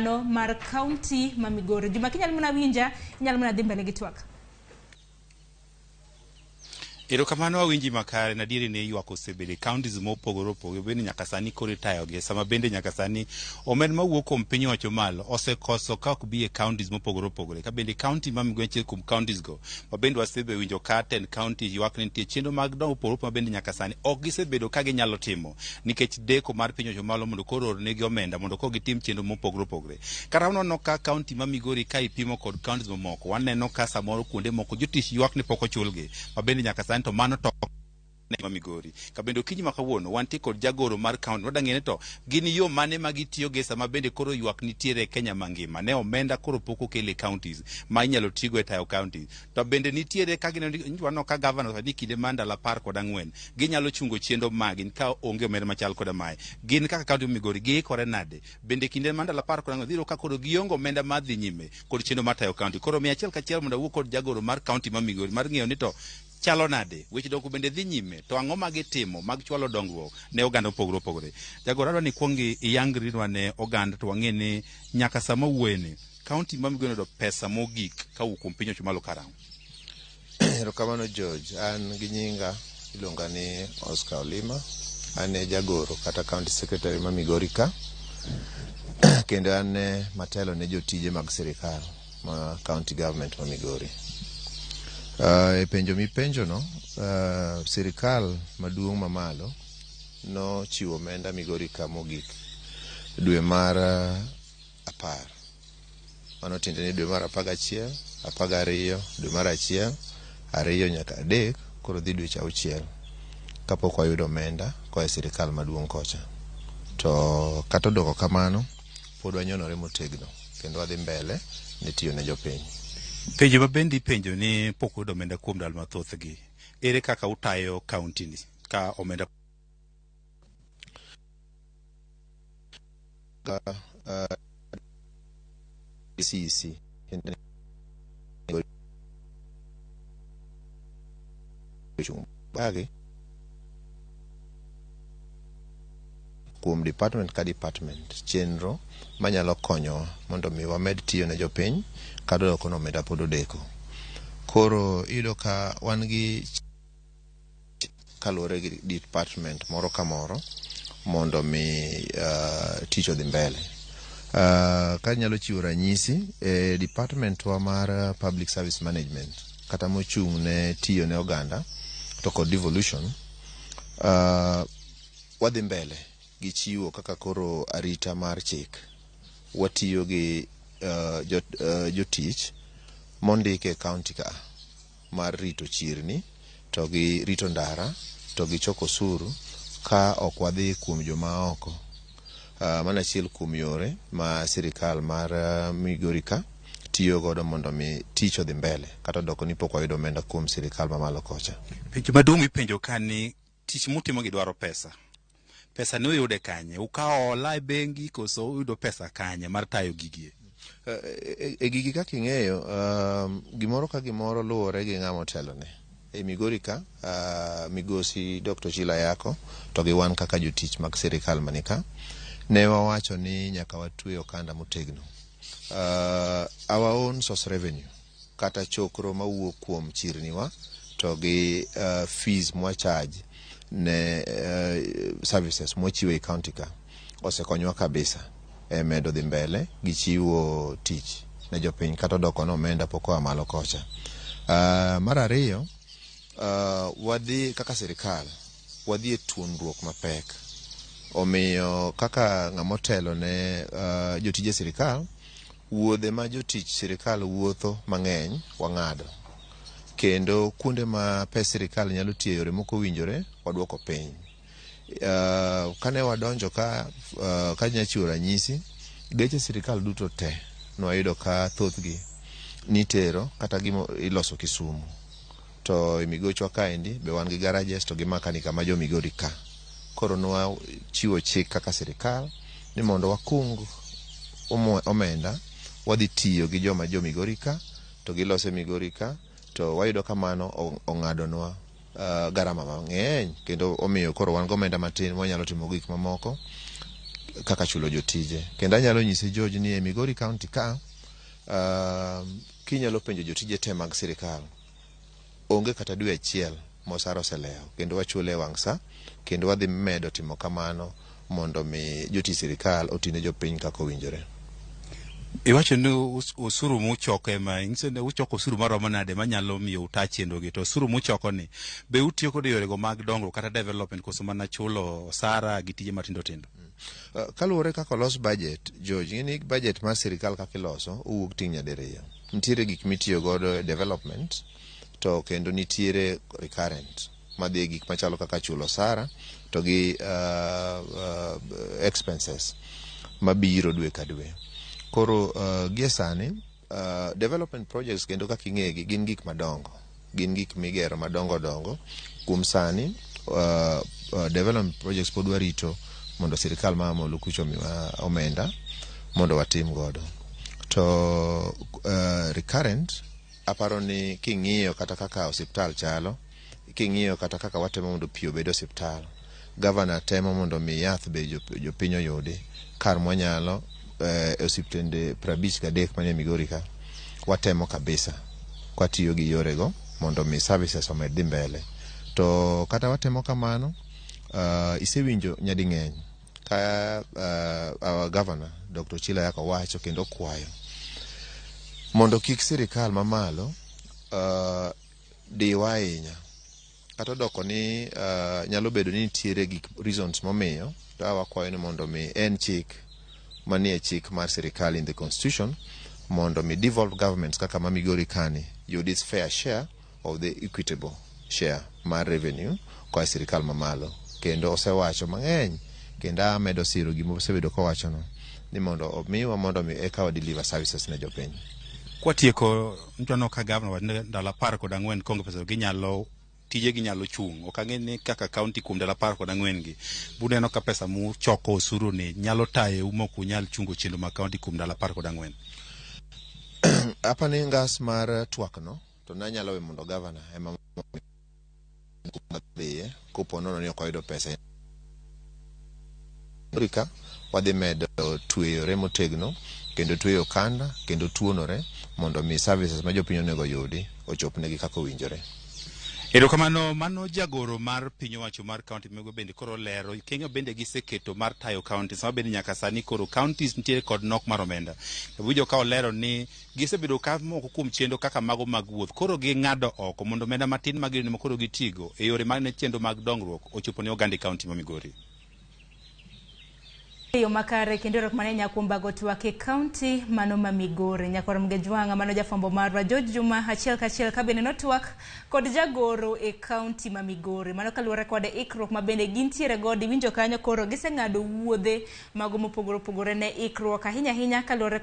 Mano mar kaunti ma Migori. Juma, kinyalo mana winja, inyalo mana dhi mbele gi twak. Erokamano, awinji makare. Na adieri ni ywak osebedo e counties mopogore opogore, bende nyaka sani koro itayogi sama bende nyaka sani omenda mawuok kuom piny owacho malo osekoso ka ok bi e counties mopogore opogore. Ka bende county ma Migori achiel kuom counties go ma bende wasebewinjo ka ten county ywak ni nitie chenro mag dongo mopogore opogore ma bende nyaka sani ok gisebedo ka ginyalo timo nikech deko mar piny owacho malo mondo koro ornegi omenda mondo koro gitim chenro mopogore opogore. Kata waneno ka county ma Migori ka ipimo kod counties mamoko, waneno ka samoro kuonde moko jotich ywak ni pok ochulgi ma bende nyaka sani to mano to ma Migori. Ka bende okinyi ma kawuono wantie kod jagoro mar county, wadwa ng'eyo ni to gin yo mane ma gitiyogo sama bende koro ywak nitiere e Kenya mangima ne omenda koro pok okel e counties ma inyalo tigo e tayo counties. To bende nitiere ka gineno waneno ka governor owacho ni kinde mar ndalo 14 ginyalo chungo chenro magi ka onge omenda machal koda mae. Gin kaka county ma Migori giikore nade? Bende kinde mar ndalo 14 dhiro ka koro gionge omenda mar dhi nyime kod chenro mar tayo county. Koro miya achiel kachiel mondo awuo kod jagoro mar county ma Migori mar ng'eyo ni to chalo nade, weche dongruok bende dhi nyime, to ang'o ma gitimo mag chwalo dongruok ne oganda mopogore opogore. Jagoro, adwa ni ikuong iyangrinwa ne oganda to wang'e ni nyaka sama wuoye ni county ma Migori oyudo pesa mogik kawuok kuom piny owacho malo karang'o? Erokamano George, an gi nyinga iluonga ni Oscar Olima, an e jagoro kata county secretary ma Migori ka, kendo an e matelo ne jotije mag sirikal ma county government ma Migori. E penjo mipenjono, sirikal maduong' mamalo nochiwo omenda Migori ka mogik dwe mar 10. Mano tiende ni dwe mar 11, 12, dwe mar 1, 2 nyaka 3, koro dhi dweche 6 kapok wayudo omenda koa e sirikal maduong' kocha. To kata odoko kamano, pod wanyonore motegno kendo wadhi mbele ne tiyo ne jopiny. Penjo ma bende ipenjo ni pok uyudo omenda kuom ndalo mathoth gi, ere kaka utayo county ni ka omenda CEC ochung' bagi kuom department ka department chenro manyalo konyowa mondo mi wamed tiyo ne jopiny kata odoko ni omenda pod odeko. Koro iyudo ka wan gi kaluwore gi department moro ka moro mondo mi tich odhi mbele. Kanyalo chiwo ranyisi, e department wa mar public service management kata mochung' ne tiyo ne oganda to kod devolution, wadhi mbele gi chiwo kaka koro arita mar chik. Watiyo gi jotich mondik e county ka mar rito chirni to gi rito ndara to gi choko osuru ka ok wadhi kuom joma oko. Mano achiel kuom yore ma sirikal mar Migori ka tiyo godo mondo mi tich odhi mbele kata odoko ni pok wayudo omenda kuom sirikal mamalo kocha. Penjo maduong' mipenjo ka ni tich mutimo gi dwaro pesa. Pesa ni uyude kanye? Ukawo hola e bengi koso uyudo pesa kanye mar tayo gigi? E gigi kaka ing'eyo, gimoro ka gimoro luwore gi ng'ama otelone. E Migori ka, migosi Dr. Sheila Ayako to gi wan kaka jotich mag sirikal mani ka, ne wawacho ni nyaka watwe okanda motegno. Our own source revenue kata chokro mawuok kuom chirniwa to gi fees mwa charge ne services mwachiwo e county ka osekonyowa kabisa e medo dhi mbele gi chiwo tich ne jopiny kata odoko ni omenda pok oa malo kocha. Mar ariyo, wadhi kaka sirikal wadhi e tuonruok mapek. Omiyo kaka ng'ama otelo ne jotije sirikal, wuodhe ma jotich sirikal wuotho mang'eny wang'ado. Kendo kuonde ma pes sirikal nyalo tiyo e yore mok owinjore waduoko piny. Kane wadonjo ka, kanya chiwo ranyisi, geche sirikal duto te nwayudo ka thothgi nitero kata gimo iloso Kisumu. To e migochwa kaendi be wan gi garages to gi makanika ma jo Migori ka. Koro nwa chiwo chik kaka sirikal ni mondo wakung omenda wadhi tiyo gi joma jo Migori ka to gilose Migori ka to wayudo ka mano ong'adonwa garama mang'eny kendo omiyo koro wan gomenda matin mwanyalo timo gik mamoko. Kaka chulo jotije. Kendo anyalo nyisi George ni e Migori County ka, kinyalo penjo jotije te mag sirikal, onge kata dwe achiel mosara oselewo, kendo wachule e wang' sa, kendo wadhi medo timo kamano mondo mi jotich sirikal otine jopiny kaka owinjore. Iwacho ni osuru muchoko ema inyiso ni uchoko osuru maromo nade manyalo miyo uta chenro gi, to osuru muchoko ni be utiyo kod yorego mag dongruok kata development, koso mana chulo osara gi tije matindo tindo? Kaluwore kaka olos budget, George, ing'e ni budget mar sirikal kaka iloso owuok ting' nyadiriyo. Nitiere gik mitiyo godo e development, to kendo nitiere recurrent madhi e gik machalo kaka chulo osara to gi expenses mabiro dwe ka dwe. Koro gie sani development projects, kendo kaka ing'egi, gin gik madongo, gin gik migero madongo dongo. Kuom sani development projects pod warito mondo sirikal ma malo kucho omiwa omenda mondo watim godo. To recurrent, aparo ni king'iyo kata kaka osiptal chalo, king'iyo kata kaka watemo mondo pi obed e osiptal, gavana temo mondo mi yath be jopiny oyudi kar mwanyalo e osiptende 53 manie Migori ka. Watemo kabisa kwatiyo gi yorego mondo mi services omed dhi mbele. To kata watemo kamano, isewinjo nyading'eny ka our governor Dr. Ochilo Ayacko wacho kendo kwayo mondo kik sirikal mamalo diwa ahinya, kata odoko ni nyalo bedo ni nitiere gik reasons momiyo, to wakwayo ni mondo mi en chik manie chik mar sirikal in the constitution mondo mi devolved governments kaka ma Migori kani yud its fair share of the equitable share mar revenue koa e sirikal mamalo. Kendo osewacho mang'eny, kendo amedo siro gima osebedo kowachono ni mondo omiwa mondo mi eka wa deliver services ne jopiny. Kwatieko, nchano ka gavana wacho ni ndalo 14 konge pesa ginyalo tije ginyalo chung'. Ok ang'e ni kaka county kuom ndalo 14 gi buneno ka pesa muchoko osuru ni nyalo tayou mok unyal chungo chenro mag county kuom ndalo 14. Apani ngas mar twak no to nanyalo we mondo gavana ema dhiye kopo nono ni ok oyudo pesa ka wadhi medo tweyore motegno kendo tweyo okanda kendo tuonore mondo mi services ma jopiny onego yudi ochopnegi kaka owinjore. Erokamano, mano jagoro mar piny owacho mar county mego bende koro lero kenya bende giseketo mar tayo county sama bende nyaka sani koro counties nitiere kod nok mar omenda. Winjo ka olero ni gisebedo ka moko kuom chenro kaka mago mag wuoth koro ging'ado oko mondo omenda matin magiyudo ma koro gitigo e yore mag ne chenro mag dongruok ochopo ne oganda e county ma Migori. Yo makare kendo erokamano ahinya kuom bago twak e kaunti mano ma Migori. Nyakwar Mgejwang'a, mano jafwambo marwa George Juma achiel kachiel ka bende notwak kod jagoro e kaunti ma Migori. Mano kaluwore kod ikruok ma bende gintiere godo, iwinjo kanyo koro giseng'ado wuodhe mago mopogore opogore ne ikruok ahinya ahinya kaluwore.